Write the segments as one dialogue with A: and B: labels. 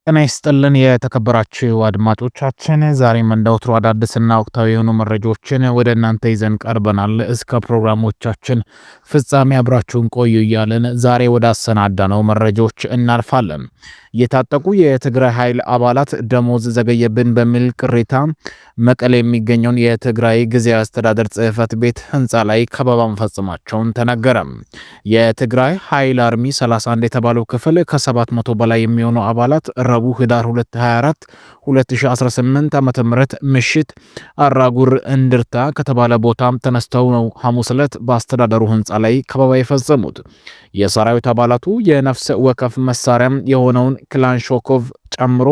A: ጤና ይስጥልን የተከበራችሁ አድማጮቻችን፣ ዛሬም እንደ ወትሮ አዳዲስና ወቅታዊ የሆኑ መረጃዎችን ወደ እናንተ ይዘን ቀርበናል። እስከ ፕሮግራሞቻችን ፍጻሜ አብራችሁን ቆዩ እያልን ዛሬ ወደ አሰናዳነው መረጃዎች እናልፋለን። የታጠቁ የትግራይ ኃይል አባላት ደሞዝ ዘገየብን በሚል ቅሬታ መቀሌ የሚገኘውን የትግራይ ጊዜያዊ አስተዳደር ጽሕፈት ቤት ህንፃ ላይ ከበባ መፈጸማቸውን ተነገረ። የትግራይ ኃይል አርሚ 31 የተባለው ክፍል ከ700 በላይ የሚሆኑ አባላት ረቡዕ ህዳር 224 2018 ዓ.ም ምሽት አራጉር እንድርታ ከተባለ ቦታም ተነስተው ነው ሐሙስ ዕለት በአስተዳደሩ ህንፃ ላይ ከበባ የፈጸሙት። የሰራዊት አባላቱ የነፍስ ወከፍ መሳሪያም የሆነውን ክላሽንኮቭ ጨምሮ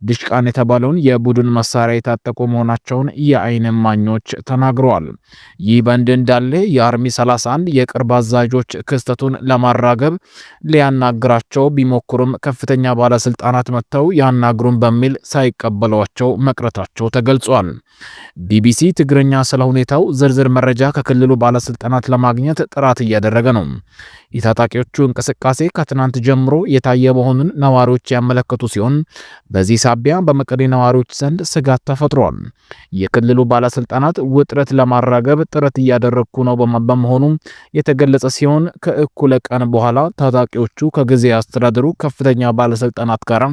A: ድሽቃን የተባለውን የቡድን መሳሪያ የታጠቁ መሆናቸውን የዓይን እማኞች ተናግረዋል። ይህ በእንዲህ እንዳለ የአርሚ 31 የቅርብ አዛዦች ክስተቱን ለማራገብ ሊያናግራቸው ቢሞክሩም ከፍተኛ ባለስልጣናት መጥተው ያናግሩን በሚል ሳይቀበሏቸው መቅረታቸው ተገልጿል። ቢቢሲ ትግርኛ ስለ ሁኔታው ዝርዝር መረጃ ከክልሉ ባለስልጣናት ለማግኘት ጥረት እያደረገ ነው። የታጣቂዎቹ እንቅስቃሴ ከትናንት ጀምሮ የታየ መሆኑን ነዋሪዎች ያመለከቱ ሲሆን በዚህ ሳቢያ በመቀሌ ነዋሪዎች ዘንድ ስጋት ተፈጥሯል። የክልሉ ባለስልጣናት ውጥረት ለማራገብ ጥረት እያደረግኩ ነው በመሆኑ የተገለጸ ሲሆን ከእኩለ ቀን በኋላ ታጣቂዎቹ ከጊዜ አስተዳደሩ ከፍተኛ ባለስልጣናት ጋር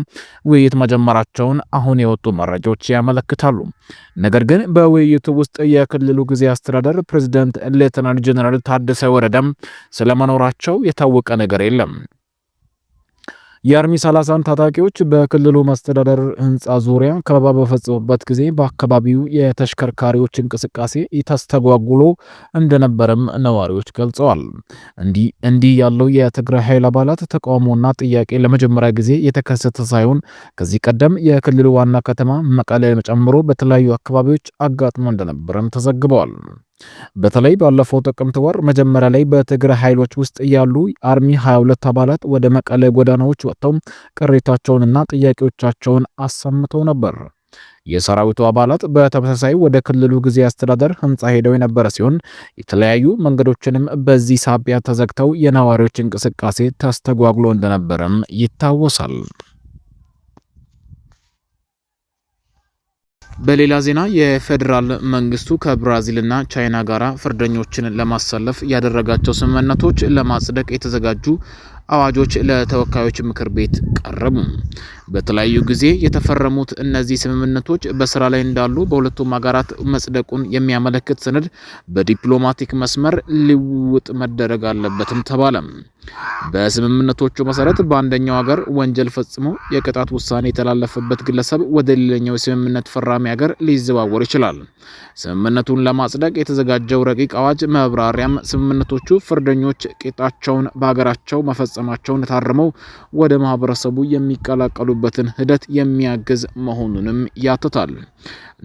A: ውይይት መጀመራቸውን አሁን የወጡ መረጃዎች ያመለክታሉ። ነገር ግን በውይይቱ ውስጥ የክልሉ ጊዜ አስተዳደር ፕሬዚደንት ሌተናል ጀነራል ታደሰ ወረደም ስለመኖራቸው የታወቀ ነገር የለም። የአርሚ 31 ታጣቂዎች በክልሉ መስተዳደር ህንፃ ዙሪያ ከበባ በፈጸሙበት ጊዜ በአካባቢው የተሽከርካሪዎች እንቅስቃሴ ተስተጓጉሎ እንደነበረም ነዋሪዎች ገልጸዋል። እንዲህ ያለው የትግራይ ኃይል አባላት ተቃውሞና ጥያቄ ለመጀመሪያ ጊዜ የተከሰተ ሳይሆን ከዚህ ቀደም የክልሉ ዋና ከተማ መቀሌ ጨምሮ በተለያዩ አካባቢዎች አጋጥሞ እንደነበረም ተዘግበዋል። በተለይ ባለፈው ጥቅምት ወር መጀመሪያ ላይ በትግራይ ኃይሎች ውስጥ ያሉ አርሚ 22 አባላት ወደ መቀሌ ጎዳናዎች ወጥተው ቅሬታቸውንና ጥያቄዎቻቸውን አሰምተው ነበር። የሰራዊቱ አባላት በተመሳሳይ ወደ ክልሉ ጊዜያዊ አስተዳደር ህንፃ ሄደው የነበረ ሲሆን የተለያዩ መንገዶችንም በዚህ ሳቢያ ተዘግተው የነዋሪዎች እንቅስቃሴ ተስተጓጉሎ እንደነበረም ይታወሳል። በሌላ ዜና የፌዴራል መንግስቱ ከብራዚልና ቻይና ጋር ፍርደኞችን ለማሰለፍ ያደረጋቸው ስምምነቶች ለማጽደቅ የተዘጋጁ አዋጆች ለተወካዮች ምክር ቤት ቀረቡ። በተለያዩ ጊዜ የተፈረሙት እነዚህ ስምምነቶች በስራ ላይ እንዳሉ በሁለቱም ሀገራት መጽደቁን የሚያመለክት ሰነድ በዲፕሎማቲክ መስመር ልውውጥ መደረግ አለበትም ተባለ። በስምምነቶቹ መሰረት በአንደኛው ሀገር ወንጀል ፈጽሞ የቅጣት ውሳኔ የተላለፈበት ግለሰብ ወደ ሌላኛው የስምምነት ፈራሚ ሀገር ሊዘዋወር ይችላል። ስምምነቱን ለማጽደቅ የተዘጋጀው ረቂቅ አዋጅ መብራሪያም ስምምነቶቹ ፍርደኞች ቅጣቸውን በሀገራቸው መፈጸማቸውን ታርመው ወደ ማህበረሰቡ የሚቀላቀሉበትን ሂደት የሚያግዝ መሆኑንም ያትታል።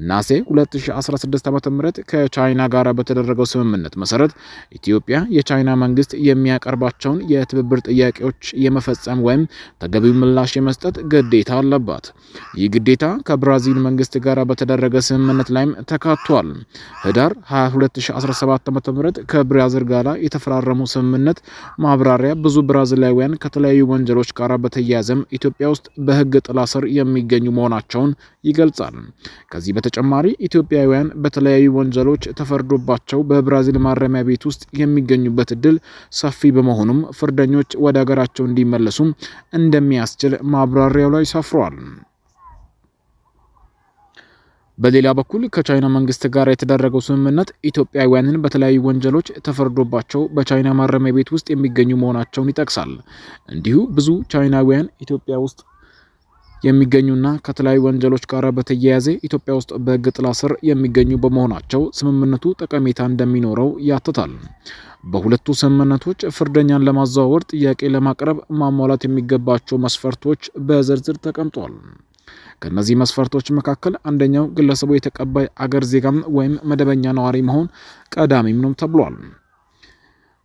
A: ናሴ 2016 ዓ.ም ከቻይና ጋር በተደረገው ስምምነት መሰረት ኢትዮጵያ የቻይና መንግስት የሚያቀርባቸውን የትብብር ጥያቄዎች የመፈጸም ወይም ተገቢው ምላሽ የመስጠት ግዴታ አለባት። ይህ ግዴታ ከብራዚል መንግስት ጋር በተደረገ ስምምነት ላይም ተካቷል። ህዳር 22 2017 ዓ.ም ከብራዚል ጋር የተፈራረመው ስምምነት ማብራሪያ ብዙ ብራዚላውያን ከተለያዩ ወንጀሎች ጋር በተያያዘም ኢትዮጵያ ውስጥ በህግ ጥላ ስር የሚገኙ መሆናቸውን ይገልጻል። ከዚህ በተጨማሪ ኢትዮጵያውያን በተለያዩ ወንጀሎች ተፈርዶባቸው በብራዚል ማረሚያ ቤት ውስጥ የሚገኙበት እድል ሰፊ በመሆኑም ፍርደኞች ወደ ሀገራቸው እንዲመለሱ እንደሚያስችል ማብራሪያው ላይ ሰፍሯል። በሌላ በኩል ከቻይና መንግስት ጋር የተደረገው ስምምነት ኢትዮጵያውያንን በተለያዩ ወንጀሎች ተፈርዶባቸው በቻይና ማረሚያ ቤት ውስጥ የሚገኙ መሆናቸውን ይጠቅሳል። እንዲሁ ብዙ ቻይናውያን ኢትዮጵያ ውስጥ የሚገኙና ከተለያዩ ወንጀሎች ጋር በተያያዘ ኢትዮጵያ ውስጥ በሕግ ጥላ ስር የሚገኙ በመሆናቸው ስምምነቱ ጠቀሜታ እንደሚኖረው ያትታል። በሁለቱ ስምምነቶች ፍርደኛን ለማዘዋወር ጥያቄ ለማቅረብ ማሟላት የሚገባቸው መስፈርቶች በዝርዝር ተቀምጧል። ከእነዚህ መስፈርቶች መካከል አንደኛው ግለሰቡ የተቀባይ አገር ዜጋም ወይም መደበኛ ነዋሪ መሆን ቀዳሚም ነው ተብሏል።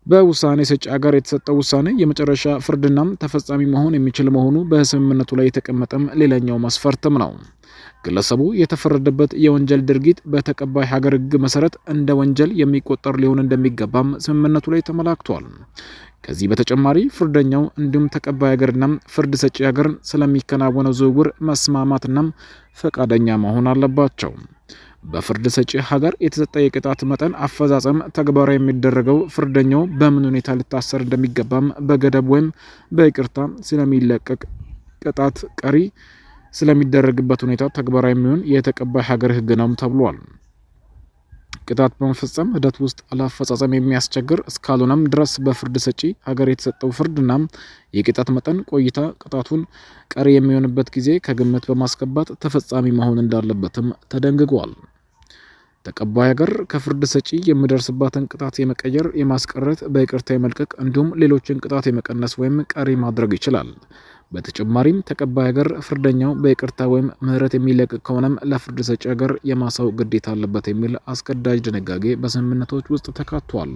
A: በውሳኔ ሰጪ ሀገር የተሰጠው ውሳኔ የመጨረሻ ፍርድናም ተፈጻሚ መሆን የሚችል መሆኑ በስምምነቱ ላይ የተቀመጠም ሌላኛው መስፈርትም ነው። ግለሰቡ የተፈረደበት የወንጀል ድርጊት በተቀባይ ሀገር ሕግ መሰረት እንደ ወንጀል የሚቆጠር ሊሆን እንደሚገባም ስምምነቱ ላይ ተመላክቷል። ከዚህ በተጨማሪ ፍርደኛው እንዲሁም ተቀባይ ሀገርና ፍርድ ሰጪ ሀገር ስለሚከናወነው ዝውውር መስማማትና ፈቃደኛ መሆን አለባቸው። በፍርድ ሰጪ ሀገር የተሰጠ የቅጣት መጠን አፈጻጸም ተግባራዊ የሚደረገው ፍርደኛው በምን ሁኔታ ሊታሰር እንደሚገባም በገደብ ወይም በይቅርታ ስለሚለቀቅ ቅጣት ቀሪ ስለሚደረግበት ሁኔታ ተግባራዊ የሚሆን የተቀባይ ሀገር ሕግ ነው ተብሏል። ቅጣት በመፈጸም ሂደት ውስጥ ለአፈጻጸም የሚያስቸግር እስካልሆነም ድረስ በፍርድ ሰጪ ሀገር የተሰጠው ፍርድና የቅጣት መጠን ቆይታ ቅጣቱን ቀሪ የሚሆንበት ጊዜ ከግምት በማስገባት ተፈጻሚ መሆን እንዳለበትም ተደንግጓል። ተቀባይ ሀገር ከፍርድ ሰጪ የሚደርስባትን ቅጣት የመቀየር፣ የማስቀረት፣ በይቅርታ የመልቀቅ እንዲሁም ሌሎችን ቅጣት የመቀነስ ወይም ቀሪ ማድረግ ይችላል። በተጨማሪም ተቀባይ ሀገር ፍርደኛው በይቅርታ ወይም ምህረት የሚለቀቅ ከሆነም ለፍርድ ሰጪ ሀገር የማሳወቅ ግዴታ አለበት የሚል አስገዳጅ ድንጋጌ በስምምነቶች ውስጥ ተካቷል።